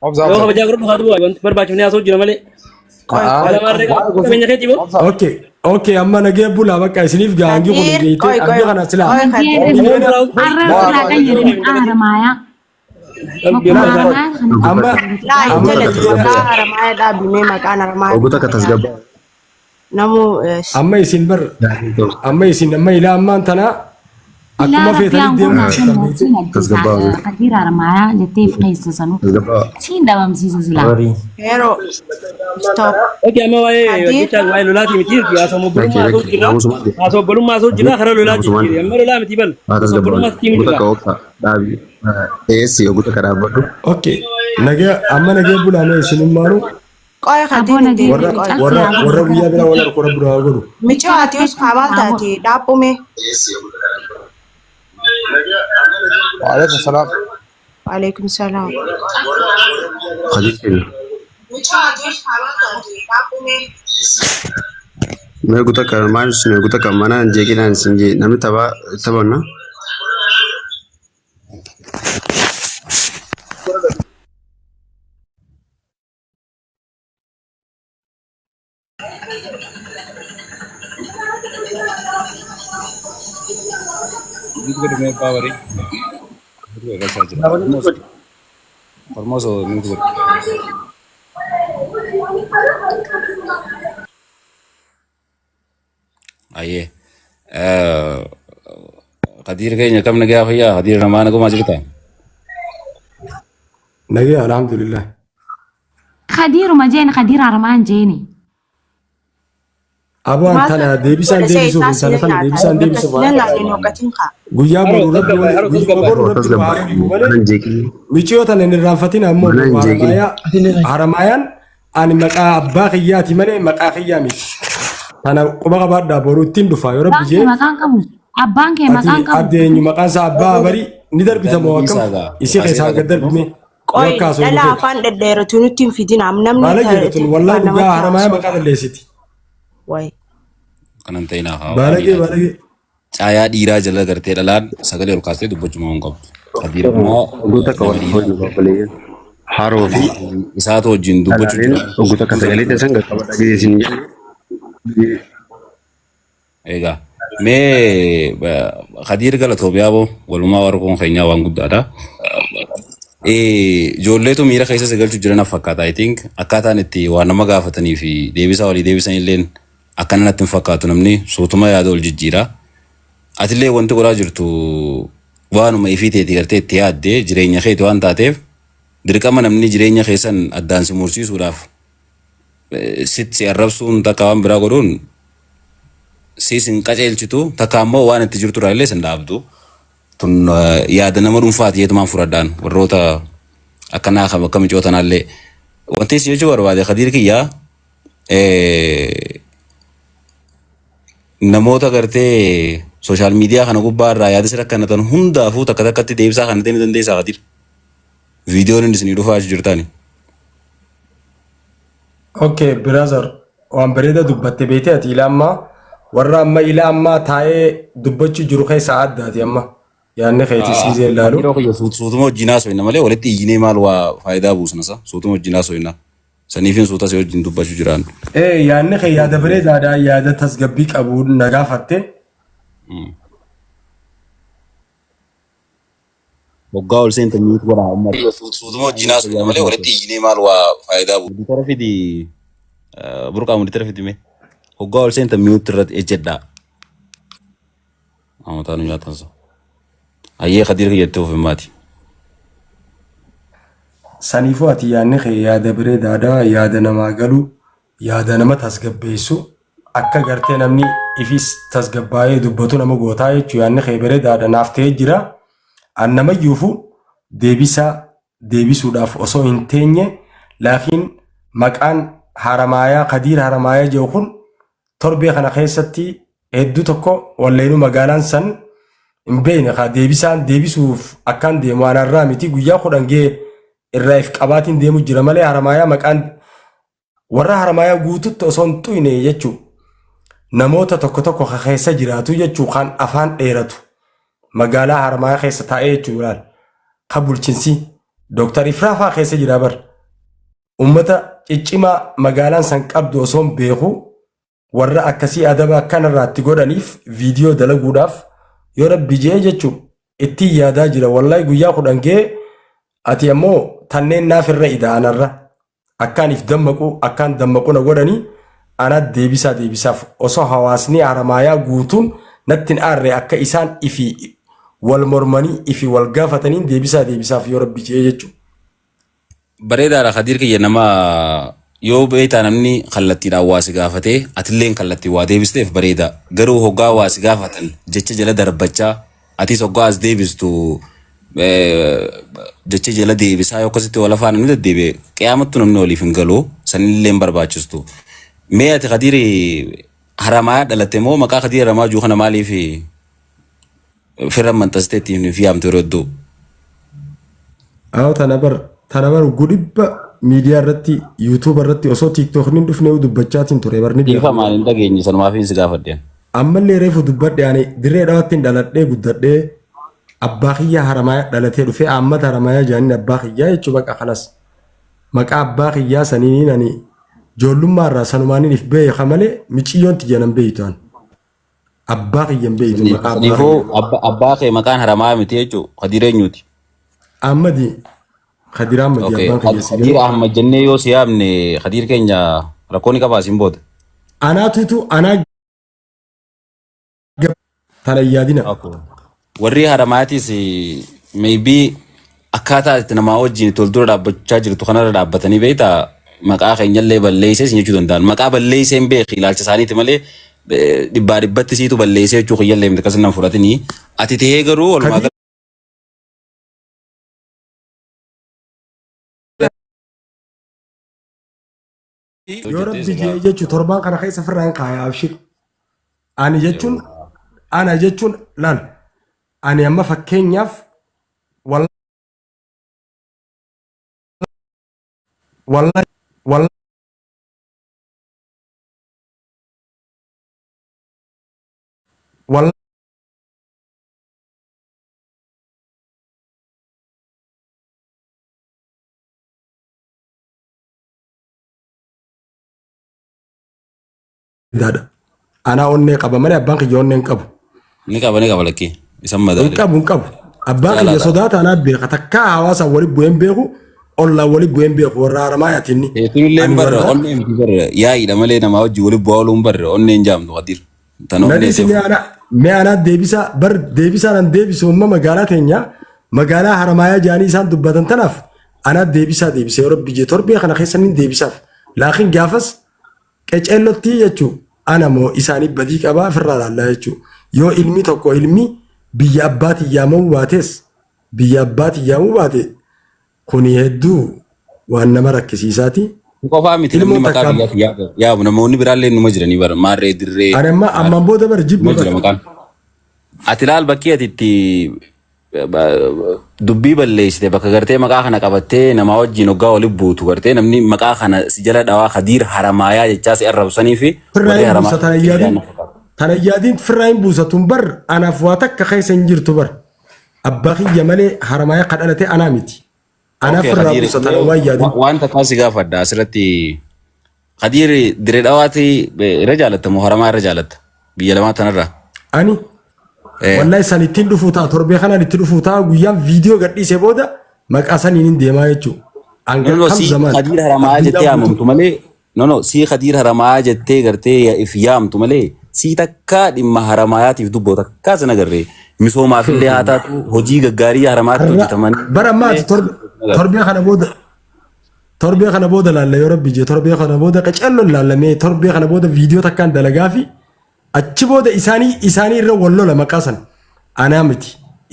Obsa Yoo obsa. kabajaa godhadhu haa du'a wanti barbaachifne haasa'u jira malee. Qoy Haa. qoy Alamaarree qoy. Maal gosa? qabeenya keetii boo. Obsa. Okay, okay, amma nagee bulaa bakka isiniif gaangi kun Kadir beeyte qoy qoy hangi kana silaa. qoy Kadir. Miliyoona Arra Moo silaa haa kan jedhame Haramaaya. Qalbii Maquma amma isaa. Haramaaya kana amma Laa amma intalati miliyoona maqaa Haramaaya dhaabimee maqaan Haramaaya Ogu takka tasgabbaa. namuu amma isin bar amma isin amma ilaa ammaan tana Ilaa akkuma rabbi feetanitti aangoo deemuu naa jirtan kennu beeyte. siin ajjeesa. Tasgabbaa. Kadir Haramaaya jettee if keessa sanuu. Tasgabbaa. Siin dhabamsiisa silaa. Yeroo stop. Okey amma waa'ee Kadir jecha waa'ee lolaatii miti haasoo Lakki obbolummaa haasoo lakki jirra. naamusumaan de. Haasoo obbolummaa haasoo jirra karaa lolaa Naamusumaan jijjiire. Amma lolaa miti bal. haa Haasoo tasgabbaa. obbolummaa sitti Ogu jirra. takka obsa dhaabi. Eessi ogu takka dhaabbadhu. Okay, nagee amma nagee bulaa mee isinummaanu qoy Aboo Kadir hin nagee deebiin warra qoy. calsi warra haa warra godhu guyyaa biraa wal harku rabbi haa godhu. Michoo ati us haa maal taate dhaabbume. Waalaikum salaam. Waalaikum salaam. Kadir keenya. Michoo ati us haa maal taate dhaabbume. Mee ogu takka maal isin ogu takka mana hin jeeqinaan isin jee namni taphaa taphanna. Mute godhi mee abbaa barii. Mute godhi rasaa jira. Formoso mute godhi. Ayyee. Kadiir keenya kam nagaa fayyaa Kadiir namaa nagumaa jirta. Nagee alhamdulillah. Kadiiruma jeeni Kadiir Haramaan jeeni. Aboo an Maal tana taate deebisaan godhe see deebisuuf isaa intala sina tana nyaata. deebisaan Bakka deebisuuf sina waan nyaanne hin hooqatin kaa. guyyaa Haroo boru rabbi tasgabbaa'e wal haroo guyyaa tasgabbaa'e. boru rabbi nu haa Tasgabbaa. eegu malee Mana hin jeeqin. miciyoo tana hin irraanfatin ammoo Mana hin jeeqin. haramaaya haramaayaan ani maqaa abbaa kiyyaati malee maqaa kiyyaa miti. Tana quba qabaadhaa boru ittiin dhufa yoo rabbi Abbaan kee jee maqaan qabu. Abbaan kee ati maqaan qabu. adde eenyu maqaan isaa abbaa abarii ni darbita moo akkam Dhiisaa gaa. isii keessaa gad darbime yoo Qoy akka haasofnu dhala feete. afaan dhedheeratu nutti hin fidin am namni Baala jedhu tun wallahi dhugaa namatti haramaaya haasa'u. maqaa balleessiti. Wayi. Kanan ta'inaa haa. Baalagee baalagee. Caayaa dhiiraa jala gartee dhalaan sagalee ol kaastee dubbachuu hin qabdu. Kadiir immoo Ogu takka nama wal dhiiraa. hojii obboleeyyan. Haroo fi Isaatu wajjin dubbachuu dhalaaleen jira. ogu takka sagalee teessan qaqqabadha jedhee isin jedhe. Egaa mee Kadiir galatoomi yaaboo walumaa warra kun keenyaa waan guddaadha. Ijoolleetu miira keessa si galchuu jiran fakkaata. I think akkaataan itti waan nama gaafatanii fi deebisaa walii deebisan illeen akkana natti hin fakkaatu namni suutuma yaada ol jijjiira. Atillee wanti godhaa jirtu waanuma ifii teeti gartee itti yaaddee jireenya keeti waan taateef dirqama namni jireenya keessan addaan si mursiisuudhaaf sitti si arrabsuun takka waan biraa godhuun siis hin qaceelchitu takka ammoo waan itti jirtu irraa illee sin dhaabdu. Tun yaada nama dhuunfaati jeetumaan fudhadhaan warroota akkanaa kan akka micoo tanaallee. Wanti isin jechuu barbaade Kadiir kiyyaa namoota gartee sooshaal miidiyaa kana gubbaa irraa yaada si rakkanatan hundaafuu takka takkatti deebisaa kana ta'uu ni dandeessaa Kadiir. Viidiyoon inni isinii dhufaa jirtani. Okay, brother, waan bareeda dubbatte beektee ati ila ammaa warra amma ila ammaa taa'ee dubbachuu jiru keessaa addaati amma yaadni keetii siisee ilaalu. Yeroo kiyya suutuma wajjin haasofna malee walitti iyyinee maal waa faayidaa buusna sa suutuma wajjin haasofna. Saniifin suuta si wajjin dubbachuu jiraan. Ee yaadni kee yaada bareedaadha yaada tasgabbii qabu na gaafatte. Hoggaa ol seente mute godhaa uummata. Suutuma wajjin haasofna malee walitti iyyinee maal waa faayidaa buusa. Muditara fidi burqaa muditara fidi mee. Hoggaa ol seente mute irratti ejjedhaa. Amataa nu nyaatan sa. Ayyee Kadiir kiyyatti of himaati. Saniifuu ati yaadni kee yaada bareedaadha yaada namaa galu yaada nama tasgabbeessu akka gartee namni ifis tasgabbaa'ee dubbatu nama gootaa jechuu yaadni kee bareedaadha naaf ta'ee jira. An namayyuufu deebisaa deebisuudhaaf osoo hin teenye laakiin maqaan haramaayaa Kadiir haramaayaa jedhu kun torbee kana keessatti hedduu tokko walleenuu magaalaan san hin beekne kaa deebisaan deebisuuf akkaan deemu waan har'aa miti guyyaa 10 ga'e irraa if qabaatiin deemu jira malee haramaayaa maqaan warra haramaayaa guututti osoo hin xuyne jechuu namoota tokko tokko ka keessa jiraatu jechuu kan afaan dheeratu magaalaa haramaayaa keessa taa'ee jechuu ilaal ka bulchinsi Dooktar Ifraa faa keessa jira bar. Ummata ciccimaa magaalaan san qabdu osoo hin beeku warra akkasii adaba akkanarraa itti godhaniif viidiyoo dalaguudhaaf yoo rabbi jee jechuun ittiin yaadaa jira. Wallahi guyyaa 10 gee ati ammoo tanneen naaf irra ida'anarra akkaan if dammaqu akkaan dammaqu na godhanii ana deebisaa deebisaaf osoo hawaasni Haramaayaa guutuun natti hin aarre akka isaan ifi wal mormanii ifi wal gaafataniin deebisaa deebisaaf yoo rabbi jee jechuudha. Bareedaadha Kadiir kiyya nama yoo beektaa namni kallattiidhaan waa si gaafatee atilleen kallattiin waa deebisteef bareeda. Garuu hoggaa waa si gaafatan jecha jala darbachaa atis hoggaa as deebistu jecha jala deebisaa yoo akkasitti wal afaan namni deddeebi'e qiyaamattu namni waliif hin galu sanillee hin barbaachistu. Mee ati Kadiiri Haramayaa dhalatte moo maqaa Kadiir Haramaa jiru kana maaliif firra maxxansitee ittiin fi yaamtu yeroo hedduu? Awo tana bar tana bar gudhibba miidiyaa irratti yuutuuba irratti osoo tiiktookni hin dhufne dubbachaatiin ture bar ni beeku. Dhiifama ani hin dhageenye sanumaaf si gaafadhe. Ammallee reefu dubbadhe ani dirree dhawaatti hin dhaladhee guddadhee abbaa kiyyaa Haramayaa dhalatee dhufee Ahmad Haramayaa jedhaniin abbaa kiyyaa jechuu baqa kanas. Maqaa abbaa kiyyaa saniiniin ani joollummaa irraa sanumaaniin if beeka malee miciyyoon tiyya nan beeytu an. Abbaa kiyya hin beeytu maqaa abbaa Saniifuu kiyya. abbaa kee maqaan Haramayaa miti jechuu Kadiir eenyuuti? Ahmadi Kadir Ahmadi Okay. abbaan kiyya si Kadiir galee. Ahmad jennee yoo si yaamne Kadiir keenya rakkoo ni qabaa siin booda. Anaatutu anaa tana hin yaadina. Okay. Warri Haramaatis maybe akkaataa itti namaa wajjin itti wal dura dhaabbachaa jirtu kanarra dhaabbatanii beektaa maqaa keenyallee balleessee sin jechuu danda'an. Maqaa balleessee hin beeki ilaalcha isaaniiti malee dhibbaa dhibbatti siitu balleessee jechuu kiyyallee miti akkas nan fudhatinii. Ati tahee garuu walumaa Kadir galatti yoo hojjettee rabbi silaa. jee jechu torbaan kana keessa firraa hin kaaya abshir. Ani jechuun ana jechuun laal ani amma fakkeenyaaf wallahi wallahi wallahi daadha. Anaa onnee qaba malee abbaan kiyya onnee hin qabu. Ni qaba ni qaba lakkii. Isan Hin madaale. qabu hin qabu. Abbaan kiyya Caalaadha. sodaata anaa beeka takkaa hawaasaan wali bu'ee hin beeku ollaan wali bu'ee hin beeku warra haramaayaati inni. Teetunillee hin Ani barre warra onnee miti barre yaa'iidha malee namaa wajjin wali bu'aa ooluu hin barre onnee hin jaamtu Kadiir. Tan onnee Nadhiisi teefu. mi'a ana mi'a anaa deebisaa bar deebisaa nan deebisu amma magaalaa teenya magaalaa haramaayaa jaanii isaan dubbatan tanaaf anaa deebisaa deebisee yoo rabbi jee torbee kana keessa nin deebisaaf laakiin gaafas qeceellottii jechuu ana moo isaanii badii qabaa ofirraa laallaa jechuu yoo ilmi tokko ilmi biyya abbaatiin yaamamuu baates biyya abbaatiin yaamuu baate Kuni hedduu waan nama rakkisiisaati. Si qofaa miti namni Ilmoo maqaa takka biyyaatti yaamu namoonni biraallee numa jiranii bara maarree dirree ani amma ammaan booda bara jibbe numa jira bara. maqaan. Ati laal bakkii ati itti dubbii balleessite bakka gartee maqaa kana qabattee namaa wajjin hoggaa wali buutu gartee namni maqaa kana si jala dhawaa Kadiir Haramaayaa jechaa si arrabsanii fi Firraa warri hin buusa Haramaayaa tana hin yaadin. Tana hin yaadin firraa hin buusa tun bar anaaf waa takka keessa hin jirtu bar. Abbaa kiyya malee Haramaaya ka dhalate anaa miti. Anaa Okay, firraa Kadiir, buusa tana waan yaadin. waan takkaa si gaafadha asirratti. Kadiir diree dhawaati irra jaalatta moo haramaa irra jaalatta? Biyya lamaa tanarra. Ani wallahi san ittiin dhufuu ta'a torbee kanaan itti dhufuu ta'a guyyaan viidiyoo gadhiise booda maqaa saniin hin deemaa jechuudha. Hanga No, no, kam si zamaan Kadiir haramaa jettee addunyaan yaamamtu guutuu. malee no no sii Kadiir Haramayaa jettee gartee if yaamtu malee sii takkaa dhimma Haramayaatiif dubboo takkaa sin agarre misoomaaf illee haa taatu hojii gaggaarii Haramayaatti Har'a hojjetaman bara ammaa ati illee torbe torbee kana booda torbee kana booda laalla yoo rabbi jee torbee kana booda qacelloon laallamee torbee kana booda viidiyoo takkaan dalagaa fi achi booda isaanii isaanii irra wal lola maqaa san anaa miti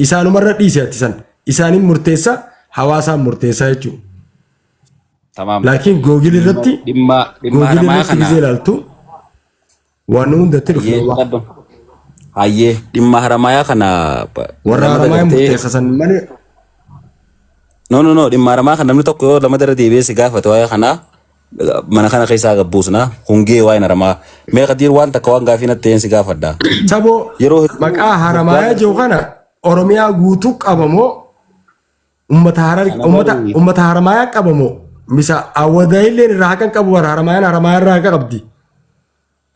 isaanumarra dhiise ati san isaaniin murteessa hawaasaan murteessaa jechuudha. Tamaam. Laakiin googil irratti Dhimma googil haramaa irratti kana gisee ilaaltu waan nu hundatti dhufne hayyee waa. fudhadhu. Hayyee dhimma haramayaa kana Warra nama haramayaa dagartee murteessa san malee no no no dhimma haramaa kana namni tokko yoo lama dara deebi'ee si gaafate waa'ee kanaa mana kana keessaa gabbuusna hungee waa'een haramaa mee Kadiir waan takka waan gaafii natti ta'een si gaafadha. saboo Yeroo hedduu maqaa hoggaa haramayaa jiru kana Oromiyaa guutuu qaba moo Ummata harar Kana ummata bari ummata haramayaa qabamoo misa awwadailleen irraa haqan qabu warra haramayaan haramayaa irraa haqa qabdi.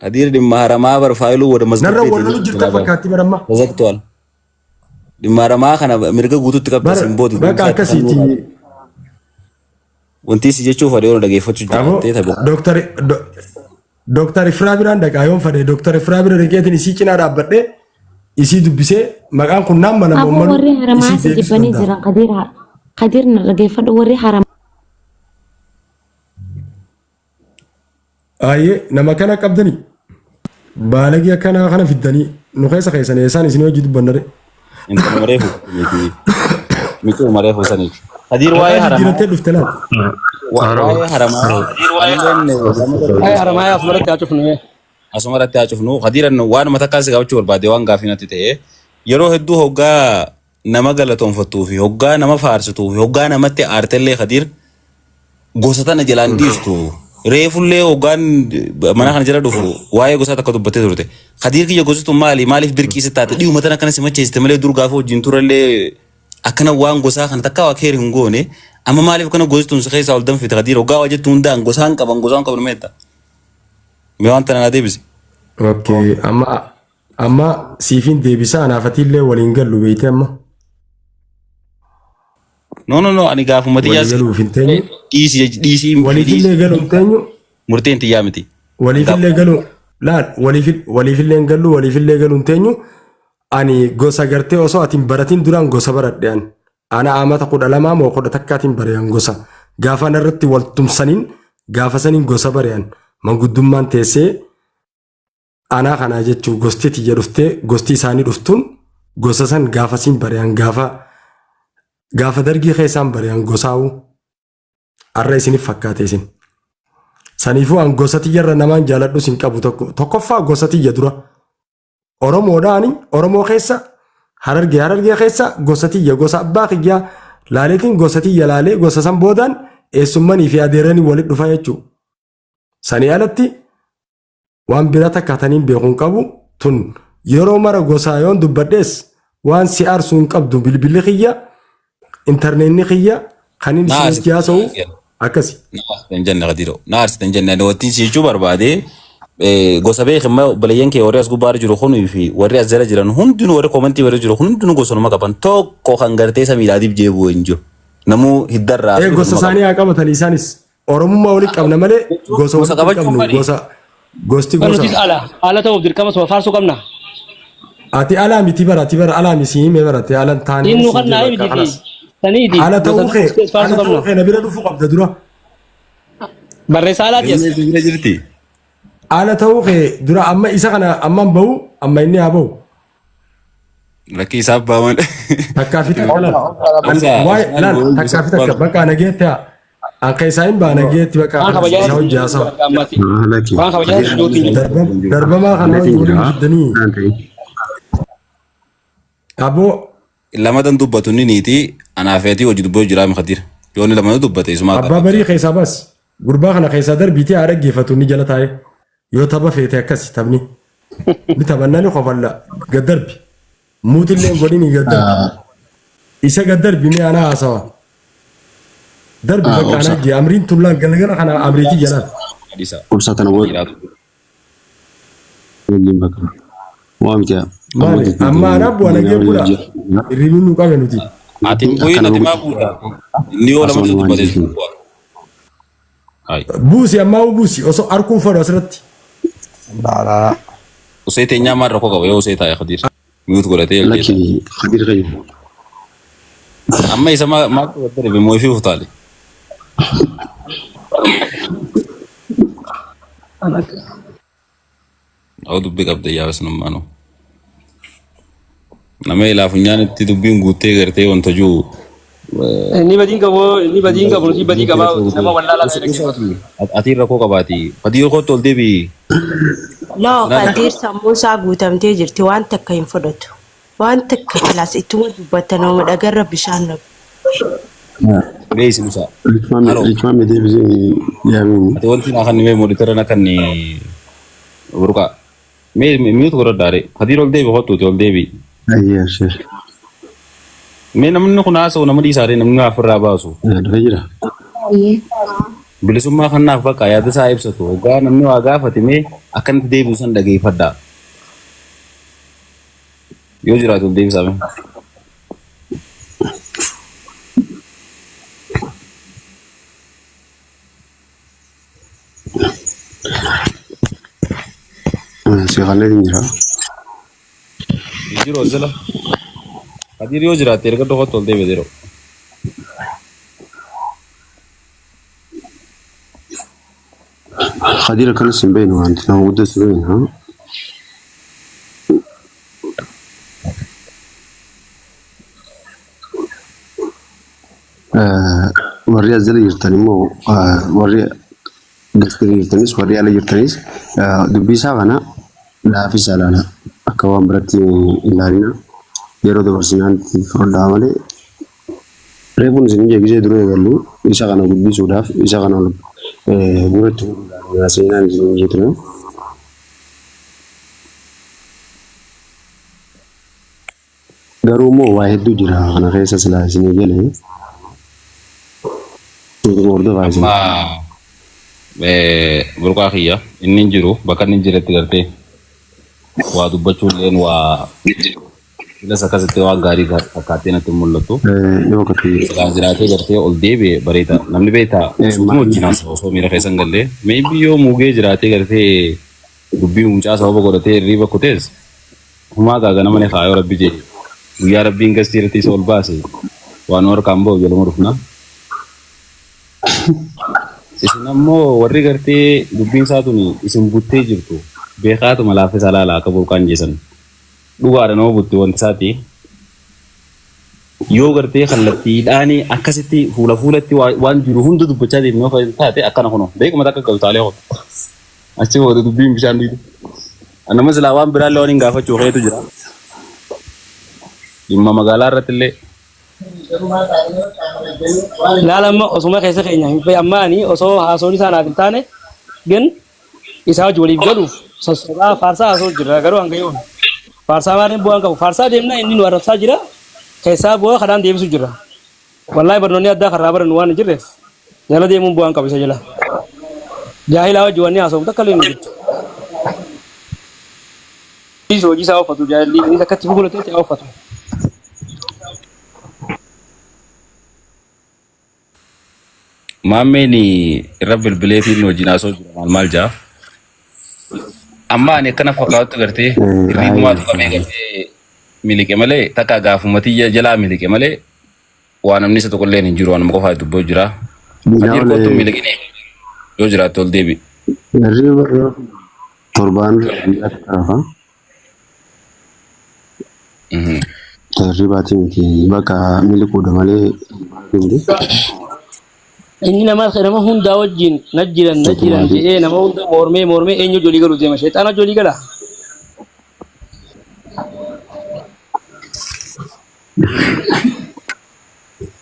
Kadiir dhimma haramaa bar faayiluu wada Narra masgabbeeti wal lolu jirta fakkaatti baramma. ተዘግቷል. Dhimma haramaa kana mirga guutuutti qabda Bara sin boodu bakka akkasiiti. Wanti si jechuuf adeemu dhageeffachuu Aboo jiraattee tabe. Dooktar Dooktar Ifraa biraan dhaqaa yoon fadhe Dooktar Ifraa bira dhaqeetiin isii cinaa dhaabbadhee isii dubbisee maqaan kun naan mana Aboo malu warri haramaa isii si deebisuu jibbanii danda'a. jiran Kadiir Kadiir na dhageeffadhu warri haramaa Ayyee nama kana qabdanii baalagii akkanaa kana fiddanii nu keessa keessan eessaan isin hojii dubbannare. Intala mareefu miti miti mareefu saniif. Kadiir waa'ee Maqaa haramaa jijjiirattee dhufte laata? waa'ee haramaa anilleen Waa'ee haramayaa asumarratti haa cufnu. Asuma irratti haa cufnu. Kadiiran waan matakkaa si gaafachuu barbaade waan gaafii natti ta'e yeroo hedduu hoggaa nama galatoonfattuu fi hoggaa nama faarsituu fi hoggaa namatti aartellee Kadiir gosa tana jalaan dhiistu. Reefullee hoggaan mana kana jala dhufu waa'ee gosaa takka dubbattee turte. Kadiir kiyya gosi tun maali? Maaliif birqii si taate? Dhiyuma tana akkana si macheessite malee dur gaafa wajjin turallee akkana waan gosaa kana takka waa keeri hin goone. Amma maaliif akkana gosi tun si keessaa ol danfite Kadiir? Hoggaa waa jettu hundaan gosaan qaban gosaan qaban meetta. Mee waan tana naa deebisi. Okay, amma amma siifin deebisaa anaafatiillee waliin gallu beeyte amma. No no no ani gaafuma Walii xiyyaas galuuf hin teenyu. dhiisii dhiisii Waliifillee galuu hin teenyu. murteen xiyyaa miti. Waliifillee galuu laal waliifillee hin gallu waliifillee galuu hin teenyu. Ani gosa gartee osoo ati hin baratin duraan gosa baradhe ani. Ana amata 12 moo 11tiin bare an gosa. Gaafa ana irratti wal tumsaniin gaafa saniin gosa bare an. Manguddummaan teessee anaa kanaa jechuu gosti tiyya dhuftee gosti isaanii dhuftuun gosa san gaafasiin bare an gaafa gaafa dargii keessaan bare an gosaa'u. Arra isinif fakkaate isin. Saniifuu an gosa tiyyarra namaan jaaladhus hin qabu tokko. Tokkoffaa gosa tiyya dura. Oromoodha ani Oromoo keessa Harargee Harargee keessa gosa tiyya gosa abbaa kiyyaa laaleetiin gosa tiyya laalee gosa san boodaan eessummanii fi adeeranii walitti dhufa jechuudha. Sanii alatti waan bira takka taniin beeku hin qabu tun yeroo mara gosaa yoon dubbadhees waan si aarsu hin qabdu bilbilli kiyya intarneetni kiyya kan inni Na si aarsite wajji haasa'u akkasi. Na aarsite hin jenne Kadiiroo. Na aarsite hin jenne ani wanti si jechuu barbaade gosa beeki amma obboleeyyan kee warri as gubbaarra jiru kunii fi warri as jala jiran hundinuu warri koomantii warri jiru hundinuu gosanuma qaban tokko kan gartee samiidhaatiif jeebu hin jiru. Namuu hiddarraa Ee fi gosa gosuma qaba. isaanii haa qabatan isaanis. Oromummaa walitti qabna malee gosa Gosa walitti hin qabachuun qabnu bari. gosa gosti Kan gosa. nutis ala ala ta'uuf dirqama suma faarsuu qabna. Ati alaa miti bara ati bara alaa misi himee bara ati alan taanee Inni siin kan jee naa bakka miti fi kalas. saniiti Ala gosa ta'uu kee keessa faarsuu ala ta'uu qabna. kee na bira dhufuu qabda dura. Barreessaa alaati as. Galmee si bira jirti. Ala ta'uu kee dura amma isa kana amma hin bahu amma inni haa bahu. Lakkii isaaf baaman. Takkaa fi takka laal. An Obsa waa'ee Usmaan laal boru takkaa fi takka bakka nageetti haa. An keessaa hin ba'a nageetti bakka Waan kanas kabajaa isa hojii haasawa. bakka ammaatti. Laki. Waan kabajaa iddootti hin jiru. Darbamaa kana Laki hojii waliin jira. fiddanii. Naan ta'e. Aboo Lamatan dubbatu inni niiti anaa feetii hojii dubbatu jira Kadiir. Yoo inni lamatu dubbate isumaa abbaa barii keessaa baas. Gurbaa kana keessaa darbiitii haa dhaggeeffatu inni jala taa'ee. Yoo tapha feete akkasi taphni. Ni taphannaa ni kofalla gad darbi. Muutillee hin godhini gad darbi. Isa gad darbi mee anaa haasawa. Darbi bakka Obsa. anaa jee amriin tullaan galgala kana amriitii jalaan. Obsa tana wajjin bakka. Waa miti Maali amma anaa bu'a nagee bula. Hirribni nu qabe nuti. Ati hin bu'iin ati maa buuta? Inni yoo lamatu dubbate isuma bu'a. Hai. Buusi ammaa buusi osoo arguun fedhu asirratti. Laa Usee teenyaa maal rakkoo qaba yoo usee taa'e Kadiir. Mute godhatee Lakki jalqeessa. Kadiir qayyuu. Amma isa maaltu gaddare moo ifii utaale. Awwa dubbii qabda yaa sinummaanoo. Nama ilaa funyaan itti dubbiin guuttee gartee wanta jiru. Inni badiin qabu inni badiin qabu nuti badii qabaa nama wallaalaa ta'e dhaggeeffatu. Ati rakkoo qabaati. Kadiir kootti ol deebi'i. Loo Kadiir sammuu isaa guutamtee jirti waan takka hin fudhatu. Waan takka kalaas ittuma dubbata nama dhagarra bishaan naqu. Beeysi musaa. Halo. Lichmaame deebisee yaamini. Ati wanti naa kan mee mooditara na kan burqaa. Mee mute godhadhaare. Kadiir ol deebi kottuuti ol deebi'i. Ayyee ashir. Mee namni kun haasa'u nama dhiisaaree namni ofirraa baasu. Dhufee jira. Baay'ee. Bilisummaa kanaaf bakka yaada isaa ibsatu. Hoggaa namni waa gaafate mee akkanatti deebisu san dhageeffadhaa. Yoo jiraatu ol deebisaa mee. Si kanneen hin jira. Hin jiru as jala. Kadiir yoo jiraatte erga dhokattu ol deebi'e yeroo. Khadiir akkanas hin beeknu wanti nama guddaa si beeknu. Warri as jala jirtan immoo warri gastiri jirtanis warri ala jirtanis dubbii isaa kana laafisa ilaala. Akka waan biratti hin ilaalina. Yeroo dabarsinaan fudhadhaa malee reefuun isin ija gisee dura eegallu isa kana guddisuudhaaf isa kana ol duratti fuudhuudhaaf seenaan isin ija ture. Garuu immoo waa hedduu jira kana keessa silaa isinii galee utuma hordofaa isin. Amma burqaa kiyya inni hin jiru bakka inni hin jiretti gartee waa dubbachuu illeen waa filas akkasitti waan gaarii fakkaattee natti hin mul'atu. Yoo akkatti Silaa jiraatee gartee ol deebi'e bareeda. Namni beektaa suutuma wajjin haasa'u osoo miira keessa hin galle. Maybe yoo mugee jiraatee gartee dubbii mucaa sababa godhatee hirriiba kutees humaa gaaga nama ni kaayoo rabbi jedhe. Guyyaa rabbiin gastii irratti isa ol baase waan nu harkaan bahu jaluma dhufna. Isin ammoo warri gartee dubbiin isaa tuni isin buttee jirtu beekaatuma laaffisa laala akka burqaan jeesan. Dhugaadha nama butti wanti isaati. Yoo gartee kallattiidhaan akkasitti fuula fuulatti waan jiru hunda dubbachaa deemnu yoo taate akkana kunoo beekuma takka galu taalee hotu. Achi booda dubbiin bishaan dhiitu. Nama silaa waan biraallee waan hin gaafachuu keetu jira. Dhimma magaalaa irratti illee Laala amma osuma keessa keenya hin fa'i amma ani osoo haasoon isaa naaf hin taane gan isaa wajji waliif galuuf sossobaa faarsaa haasoo jira garuu hanga yoon faarsaa maaliin bu'aan qabu faarsaa deemna inni nu arrabsaa jira keessaa bu'aa kanaan deebisu jira wallaahi barnoonni addaa karraa barannu waan hin jirreef jala deemuun bu'aan qabu isa jala jaahilaa wajji wanni haasa'u takka illee hin jirtu. Hojii isaa uffatu jaahilli innis akkatti fuulatee haa uffatu. Maammeen irra bilbileetiin wajjin haasa'u jira maal maal jaa. Amma ani akkana fakkaatutti gartee hirriibumaatu qabee gartee miliqe malee takka gaafuma tiyya jalaa miliqe malee waa namni isa tokkollee hin jiru anuma qofaa dubboo jira. Kadir kootu miliqine yoo jiraatte ol deebi. Hirriiba yoo torbaan guyyaa takka rafa. Hirriibaatii miti bakka miliquudha malee miti. Inni nama hundaa wajjin na jiran na jiran jedhee nama hunda mormee mormee eenyu jolii galuu deema sheexaana jolii gala.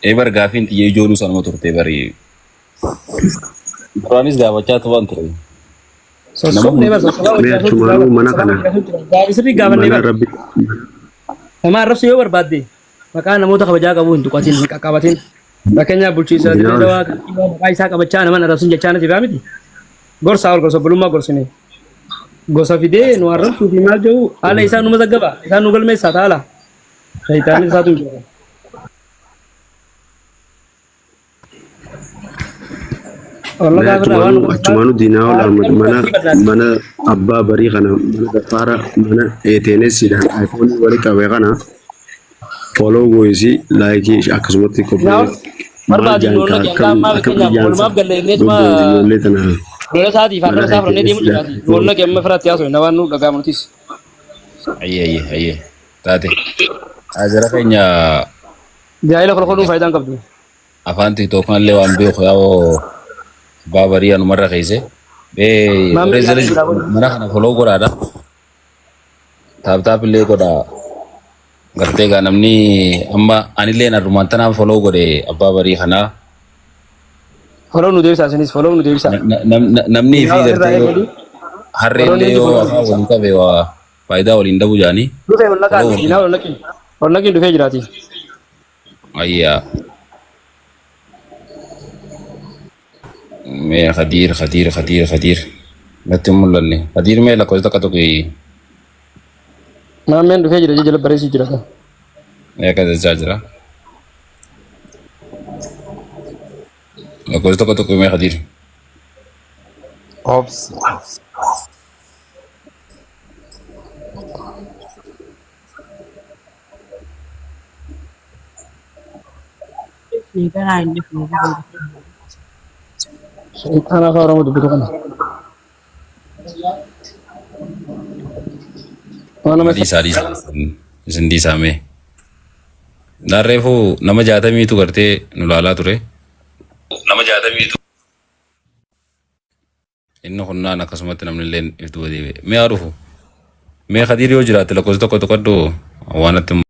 Ee bar gaafiin xiyya ijooluu sanuma turte bari. Duraanis gaafachaa turan ture. Sossobnee bar sossobaa Mee wajjin achumaanuu mana kana gaafii sirrii gaafannee mana bar. rabbi Nama arrabsu yoo barbaadde maqaa namoota kabajaa qabu hin tuqatin hin qaqqabatin. Fakkeenyaaf bulchiinsa dirree dawaa kantiibaa maqaa isaa qabachaa nama arrabsin jechaa na jirraa miti. Gorsaa ol gorsa obbolummaa gorsine. Gosa fidee nu arrabsuu fi maal jedhu haala isaa nu mazaggaba isaan nu galmeessaa taala. Shayitaanni isaatu hin jiru. Wallah Mee gaafa waan achumaanuu achumaanuu diinaa ol Ahmad mana mana abbaa barii kana mana daffaara mana ATNS-dhaan iPhone wali qabe kana follow goisii like akkasumatti qophii maal barbaadin jaan loon ka dhaqee akkam amma akkam fakkeenyaaf ijaansa oolmaaf galle inneetuma goggoosi ijoollee tana lola isaatiif mana arraba isaa fudhannee deemu ATNS-dhaan jiraati. Loon dhaqee amma firatti haasofne waan nu dhaga'amu nutis. Ayyee ayyee ayyee taate. Jara keenya Jaahila kolkoluu faayidaan qabdu. Afaan TikTok kanallee waan beeku yaa'oo abbaa barii anumarra keesse. Mee Maamilli warri jala yaa'uu jiru jira. mana kana follow godhaadha. Tap tap illee godhaa. Gartee gaa namni amma anillee arrumaan tanaan follow godhe abbaa barii kanaa. Follow nu deebisaa isinis follow nu deebisaa. Namni fi Irraa gartee eegali. harreen Follow illee ni yoo follow nu afaan deebisaa. waliin qabe waa faayidaa waliin dhabu jaanii. Dhufee ol naqaa Follow diinaa ol naqi. Ol naqi dhufee jiraati. Ayyaa. Mee Khadiir Khadiir Khadiir Khadiir. Natti hin mul'anne. Khadiir mee lakkoofsa takka tuqi. Maammeen dhufee jira jala bareessuu jira. Mee akka jechaa jira. Lakkoofsa tokko tuqi mee Khadiir. Obsi. Ni garaa hin dhufne. Shayxaana afaan Oromoo dubbatu kana. Waan nama Dhiisaa dhiisaa. Isin dhiisaa mee. Naarreefuu nama jaatamiitu gartee nu laalaa ture. Nama jaatamiitu. Inni kunnaan akkasumatti namni illee if duuba deebi'e. Mee haa dhufu. Mee Khadiir yoo jiraatte lakkoofsa tokko tuqadhu waan natti